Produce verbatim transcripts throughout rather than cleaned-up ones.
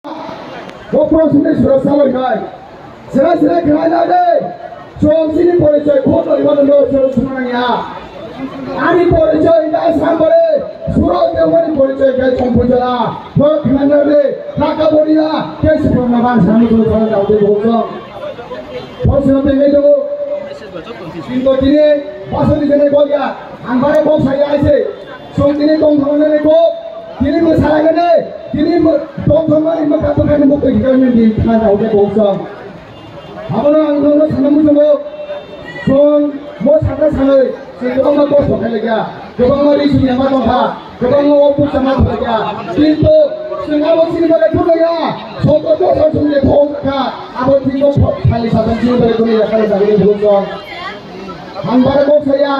Bo proshni sura salai nai. Sira sira khlai na de. Chwng chini porichoi khornwi mano no chwng swngnangya. Ani porichoi da sambare. Suro de wani porichoi kai chong pujala. Bo khlai na de. Kaka boria. Ke sipon na ban samu tu sana da de bo chong. Bo sira de ngai do. Kintu tini basoni jene golya. Ang bare bo saya aise. Chwng tini tong thangmani kok, tini mwsalaimani, tini mw-, tong thangmani mwkang bwkhani mukti hikha hwnwi di thana rok khe kok chwng. Abono ang nokno sana muchungo, chwng mo sakha sanwi, chwng kwbangma kosto khailaiya, kwbangma risini yama tongkha, kwbangma o bukcha ma thwlaiya. Kintu chwng abo chini bagwi thwlaiya, soto bosor chwngni thok kha, abo tini thali satham chini bagwi thwlaiya, kha jagwi thwlaiya chwng. Ang bara kok saya,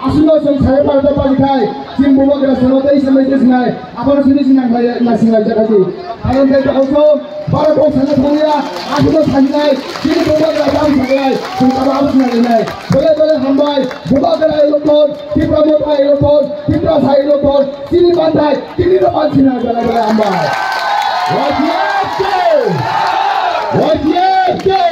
Aswkno chwng sai parda palikhai, chini bubagra chwngno tei se message nai, abono sini sinang lai, na singlai jakha di. Karon tei tei also, bara kok sana thangya, aswkno sajinai, chini bubagra bang saklai, chwng abo abo sinang lai nai. Bole bole hambai, bubagra eloton, Tipra Motha eloton, Tipra sa eloton, chini bantai, chini no ban sinang bole bole hambai. Wajiyake! Wajiyake!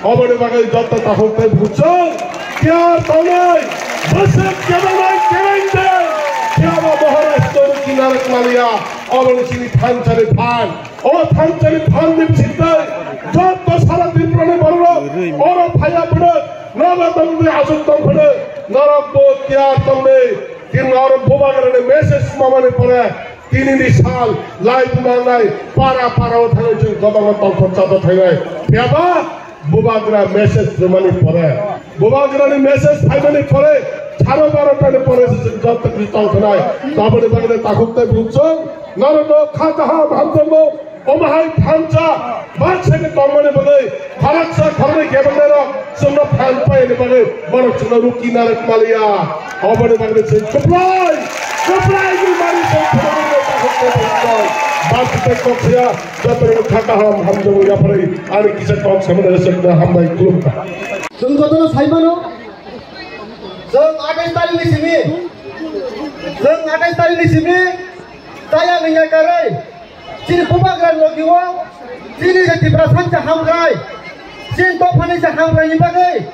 Oboni bagwi joto takhuk tei buchung kya tongnai, bwswk kebanai kereng de, kya ba Maharashtra ni kinarok maliya, oboni chini thansa ni phan, o thansa ni phan ni bisingtwi joto sara Tripura ni borok oro phaiya phano, nogo tongwi aswk tong phano, norok bo kya tongnai, kinarok bubagra ni message mamani pore, Tini ni sal lai bumangnai para para o thangnai chwng kwbangma tongthok chathok thainai. Phiyaba bubagra message rwmani pore, bubagra ni message phaimani pore, saro barota ni pore se chwng joto khe tongthoknai. Taboni bagwi takhuk tei buchung norok no kha kaham hamjakgo. Omo hai thansa baksa khe tongmani bagwi khoroksa khoroknwi kebengnairok chwngno phan paini bagwi borok chwngno ruki narwk maliya. Oboni bagwi chwng kwplai, kwplai ni mani chwng khoroknwi takhuk tei buchung. Bak tei kok saya jotorokno kha kaham hamjakgo yapharwi ani kisa kok samani rwchapna hambai khulumkha. Chwng jotono sai mano, chwng atais tarikni simi, chwng atais tarikni simi chaya nungya karwi. Chini bubagra logi o, chini je Tiprasa ni je hamkrai, chini dophani je hamkrai ni bagwi,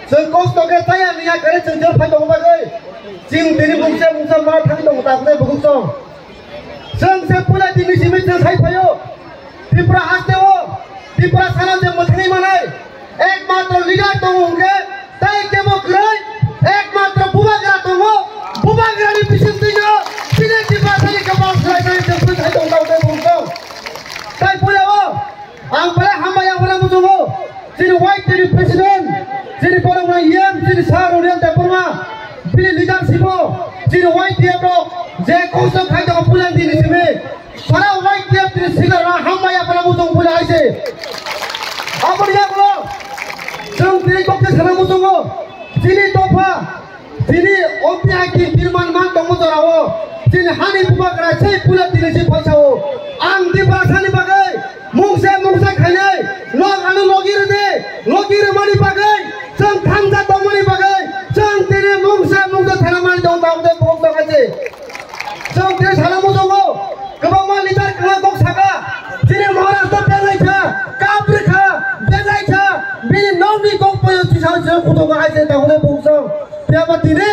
chwng kosto khe chaya nungya kare chwng jel phai tongo bagwi, chwng tini mungsa mungsa ma thang tongo ta khe bukhuk chwng. Chwng se pura tini simi chwng sai phaio, Tripura haste o, Tiprasa no je mwthangwi manai, Ekmatro leader tongo hwnkhe tei kebo kwrwi, ekmatro bubagra tongo, bubagrani bisingtwino chini Tiprasani kwbang swlainani chwng phai tong tong tei bumtong. Tai puila o ang belai hambai yaphana muchungo, chini Y T ni president, chini borokno E M, chini sir Roniel Debbarma, bini leadership o chini Y T F rok je kosto khai tongo puilani dini simi. Sara Y T F ni sida ra hambai yaphana muchung puila hai se. Aboni yagulo chwng tini kokte sana muchungo. Chini dopha, chini O P I T birman man tongmo jorao. Chini hani bubagra sei puila tini si phaisao. Ang Tiprasani bagwi mungsa mungsa khainai. Nok ano logi rwdi, logi rwmani bagwi, chwng thansa tongmani bagwi, chwng tini mungsa mungsa thana mani tong tong tei bok tong hai se. Chwng tini sana muchungo, kwbangma leader kwlai kok saka, chini Maharashtra belai kha, kabri kha, belai kha, bini nokni kok poyo chisal se kutogo hai se tangole bungsong. Phiya ba tini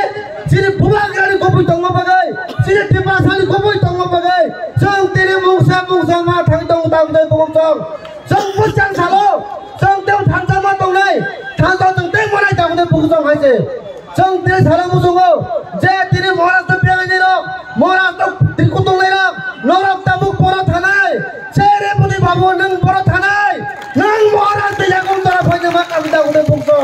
chini bubagrani kubui tongma bagwi, chini Tiprasani kubui tongma bagwi, chwng tini mungsa mungsa ma thang tong tang tei bungsong. Chwng bwskang salo, chwng tei thansa ma tongnai, thansa chwng tei manai tang tei bungsong hai se. Chwng tini sana muchungo je tini Maharashtra piyanaini rok, Maharashtra tini kutung lai rok, norok tabuk boro thanai, se Reboti babu nwng boro thanai, nwng Maharashtra yakung tora phaina ma kami da ude bukso.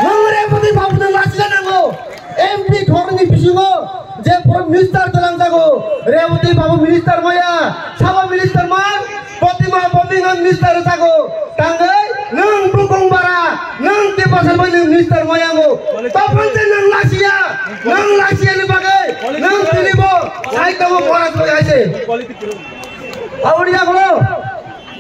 Nwng Reboti babu nwng lachina nango, M P thorni bisingo je pura minister talangjago, Reboti babu minister maya, sabo minister man, Protima Bobinga minister jago, tangwi nwng bukung bara, nwng Tiprasa bai nwng minister mayango. Tophan se nwng lasiya, nwng lasiya ni bagwi, nwng tini bo sai tongo bora tongo hai se. Aboni yagulo,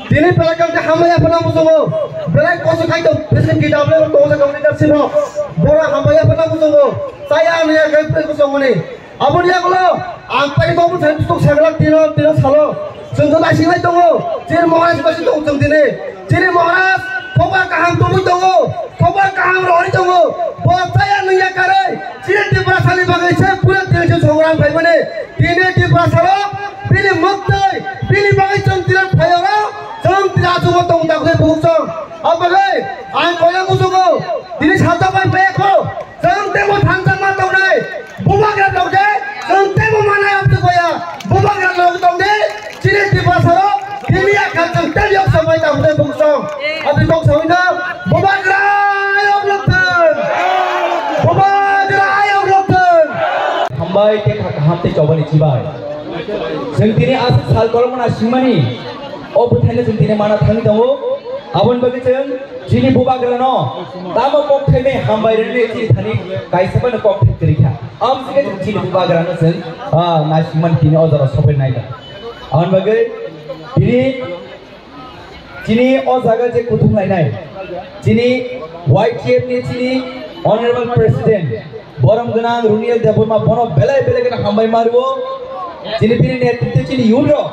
tini pelakam te hambai yaphana muchungo, belai koso khai tong, president T W tongo sa leadership rok, bora hambai yaphana muchungo, chaya naya khai president muchungo ni. Aboni yagulo, Ang pai kok bwsai tok saglak tino, tino salo. Chwng khe naising lai tongo. Chini Maharaj bai tongo chwng tini. Chini Maharaj khokbar kaham tongwi tongo. Khokbar kaham rwui tongo. Bo chaya nungya karwi. Chini Tiprasani bagwi se pura tini se songram phaimani. Tini Tiprasarok bini mwktwi, bini bagwi chwng tini phaiyoro. Chwng tini achugwi tong dakle buchong. Abagwi ang koya muchungo. Tini sajak bai phaiyakho. Chwng teibo thansa ma tongnai, bubagra tongde, chwng teibo manai amtwi koya, bubagra log tongde, chini Tiprasarok, tini akhal chwng tei yok samai tangde bungsong. Aboni bungsong ino, bubagra ayok lokthwng, bubagra ayok lokthwng. Hambai tei kha kaham tei chobani chibai. Chwng tini aswk sal kolokma naisingmani, o bwthaino chwng tini mana thangwi tongo. Aboni bagwi chwng Chini bubagrano tamo kok thaibai hambai rwni chini thani kaisa phano kok thai kwrwi kha. Amsike chini bubagrano chwng, ah, naisingmani tini o jora sopai nai da. Aboni bagwi tini chini o jaga je kuthum lainai, chini Y T F ni chini Honorable President Borom gwnang Runiel Debbarma bono belai belai kheno hambai ma rwo. Chini bini netritwe chini youth rok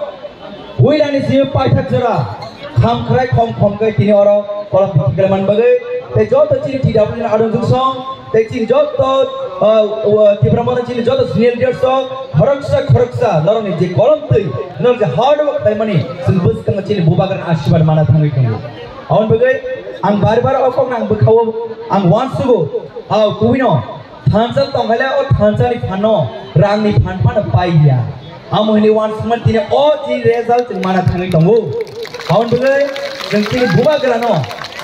Puilani simi paithak jora kham khrai khom khom kai tini oro kolom thikla man bagwi tei joto chini T W ni adong juksong tei chini joto, uh, uh, Tipra Motha chini joto senior leaders rok khoroksa khoroksa norokni je kolom twi norok je hard work khlaimani chwng bwskango chini bubagrani asirwad mana thangwi tongo. Aboni bagwi ang bar bar o kokno ang bwkhao ang uansugo, ah, kubui no Thansa tongkhaile o thansani phano rangni phan phano paiya. Amo hini uansukmani tini o chini result chwng mana thangwi tongo. Aboni bagwi chwng chini bubagrano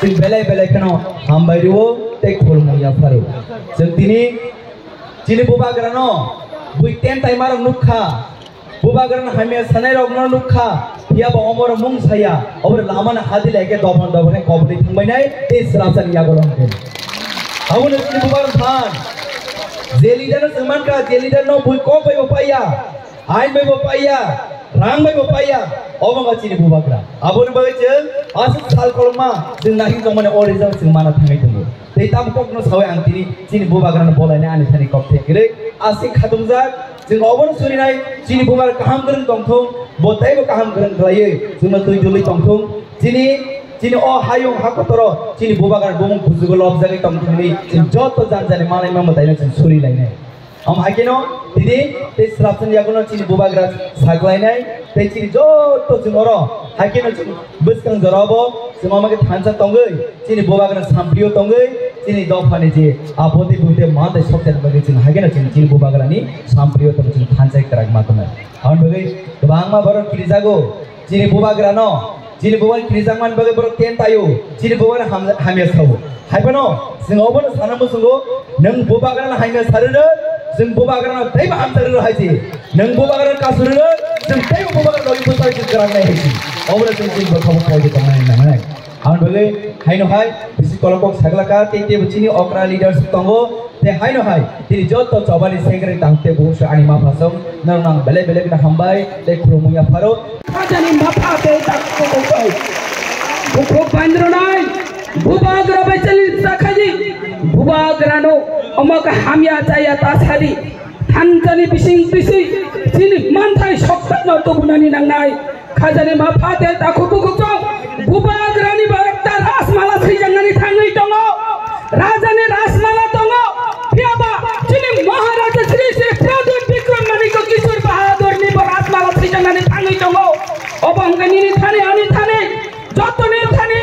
chwng belai belai kheno hambai rwo tei khulumung yapharo. Chwng tini chini bubagrano bui ten taimarok nukha. Bubagrano hamya sanairokno nukha, phiya bo omoro mung saya, oboro lamano hadilai khe dophano dophano koboni thangbainai tei swrapsani yagulo hwnkhe. Abono chini bubagrano phan. Je leader no chwng mankha, je leader no bui kok bai bo paiya, ain bai bo paiya, rang bai bo paiya, obo wngkha chini bubagra. Aboni bagwi chwng aswk sal kolokma chwng naising tongmani o result chwng mana thangwi tongo. Tei tamo kokno sawi ang tini chini bubagrano bolainai ani thani kok thai kwrwi aswk khatungjak. Chwng obono surinai chini bubagra kaham kwrwng tongthung, bo teibo kaham kwrwng khlaiwi chwngno twi dulwi tongthung. Chini, chini o hayung hakotoro chini bubagra bumung kuchugo lobjagwi tongthungni chwng joto janjani manai mamataino chwng surilainai. Omo hai kheno tini tei swrapsani yaguno chini bubagra saklainai tei chini joto chwng oro hai kheno chwng bwskang jorabo chwng omo khe thansa tongwi chini bubagra samprio tongwi chini dophani je apoti bute mantai sokchani bagwi chwng hai kheno chwng chini bubagrani samprio tongwi chwng thansa kwrak ma tongnai. Aboni bagwi kwbangma borok kirijago chini bubagrano. Chini bubagra kirijakmani bagwi borok ten taio, chini bubagra ham-, hamya sao. Hai phano chwng obono sana muchungo, nwng bubagrano hamya sarwi rw, chwng bubagrano teibo hamya rw hai se. Nwng bubagrano kasuri rw, chwng teibo bubagrano logi bwsai chwng kwrangnai hai se. Obono chwng chini bwkhao poito tongnai nangnai. Aboni bagwi haino hai bisi kolokok saglaka tei teibo chini okra leaders tongo. Tei haino hai, tini joto chobani secretary tang tei buhuksa ani ma phasong, norok nang belai belai kheno hambai, tei khulumung yapharo. Khajani ma pha tei tak kokok bai. Bukhuk bandronai, bubagra bai chali sakhaji, bubagrano, omo khe hamya chaya ta sadi. Thanjani bising bising, chini manthai sokta no tubunani nangnai. Khajani ma pha tei takhuk bukhuk chong, bubagrani ba ekta rajmala swijaknani thangwi tongo. Rajani rajmala tongo. Phiyaba chini Maharaja Shri Shri Pradyot Bikram Manikya Kishore Bahadurni bo rajmala swijaknani thangwi tongo. Obo hwnkhe nini thani ani thani, jotoni thani,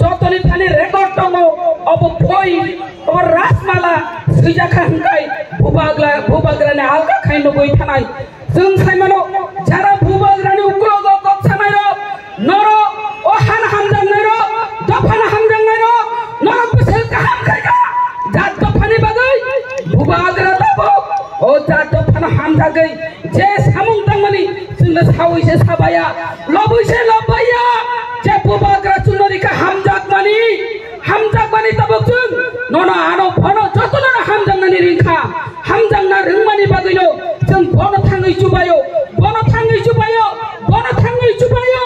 jotoni thani record tongo. Obo boi, obo rajmala swijakha hwnkhe bubagra, bubagrani alga khai nugwi thanai. Chwng saimano, jara bubagrani ukulogo kok sanairok, norok o han hamjaknairok, dophano hamjaknairok, norok bwswk kaham khaikha. Jat dophani bagwi bubagra tabuk o jat dophano hamjagwi je samung tangmani chwngno sawi se sabaya, lobwi se lobbaiya, je bubagra chwngno rikha hamjakmani. Hamjakmani tabuk chwng nono ano bono jotono hamjaknani ringkha. Hamjakna rwngmani bagwino chwng bono thangwi chubaio, bono thangwi chubaio, bono thangwi chubaio.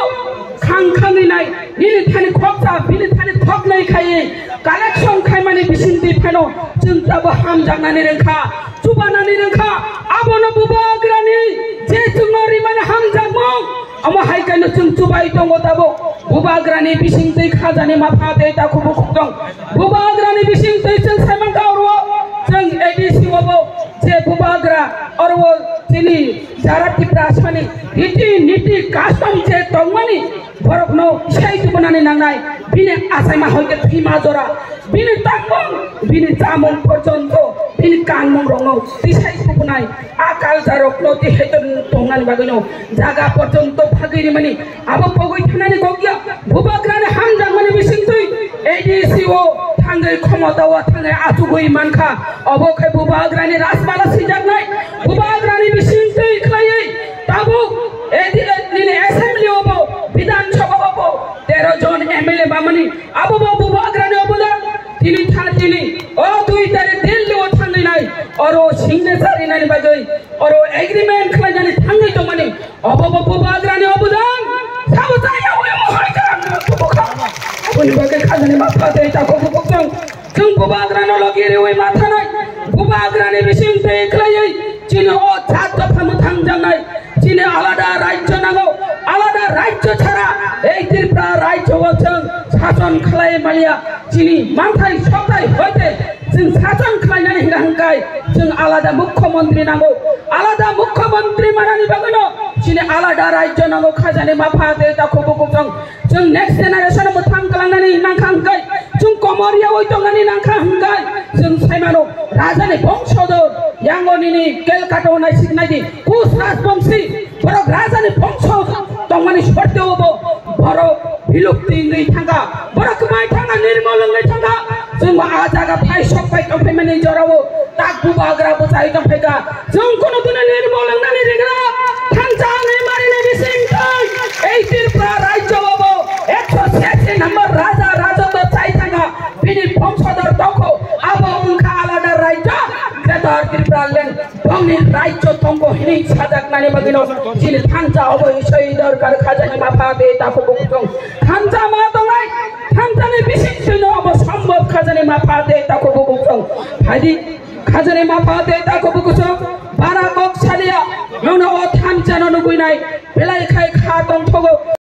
Khang khangni nai, nini thani khoksa, bini thani thoknai khaiwi collection khaimani bisingtwi phano chwng tabuk hamjaknani rwngkha, chubanani rwngkha. Abono bubagrani Omo hai khe no chwng chubai tongo tabuk. Bubagrani bisingtwi khajani mapha tei takhuk bukhuk tong. Bubagrani bisingtwi chwng saimankha oro chwng A D C o bo je bubagra oro chini jara Tiprasani riti niti custom je tongmani borokno sai tubunani nangnai, bini achaima hoite thwima jora, bini tangmung, bini chamung porjonto, bini kanmung rokno tisai tubunai, a culture rokno tihai tongnani bagwino jaga porjonto phagwi rimani, abo pogwi thanani kokya, bubagrani hamjakmani bisingtwi A D C o thangwi khomota o thangwi achugwi mankha, obo khe bubagrani rajmala sijaknai, bubagrani bisingtwi khlaiwi tabuk A D C nini assembly o bo, Bidhan Sabha o bo tero jon M L A bamani, abo bo bubagrani obodan. Tini tha tini o dui tarik Delhi o thangwi nai, oro signature rinani bagwi, oro agreement khlainani thangwi tongmani, obo bo bubagrani obodan. Sabo chaya ui mohai karam tubukha. Aboni bagwi khajani mapha tei takhuk bukhuk tong. Chwng bubagrano logi riwi mathanai, bubagrani bisingtwi khlaiwi chini o jat dopha mwthangjaknai, chini alada rajyo nango, alada rajyo chara ei Tripura rajyo o chwng sason khlai manya, chini manthai sotai hoite chwng sason khlainani hingka hingkai chwng alada mukhyamantri nango, alada mukhyamantri manani bagwino chini alada rajyo nango khajani mapha tei takhuk bukhuk tong. Chwng next generation mwthang kalangnani nangkha hwnkhe, chwng komor yaui tongnani nangkha hwnkhe, chwng saimano rajani bongsodor yango nini Calcutta o naisik naidi, Kush Rajbongsi, borok rajani bongso tongmani sorteo bo borok bilupti wngwi thangkha, borok kwmai thangkha, nirmol wngwi thangkha, chwngbo a jaga phai sok pai tongphaimani jorao tak bubagra bwchai tongphaikha. Chwng kunu dino nirmol wngnani rigra thansa ni marini bisingtwi ei Tripura rajyo o bo ekso siyasi number raja rajotwo chai thangkha, bini bongsodur tongkho, abo wngkha alada rajyo, Greater Tipraland bongni rajyo tongo hinwi sajaknani bagwino chini thansa obo isoi dorkar khajani mapha tei takhuk bukhuk tong. Thansa ma tongnai, thansa ni bisingtwino obo sombhob khajani mapha tei takhuk bukhuk tong. Phaidi khajani mapha tei takhuk bukhuk tong. Bara kok salia, nono o thansa no nugwi nai, belai khai kha tongthogo.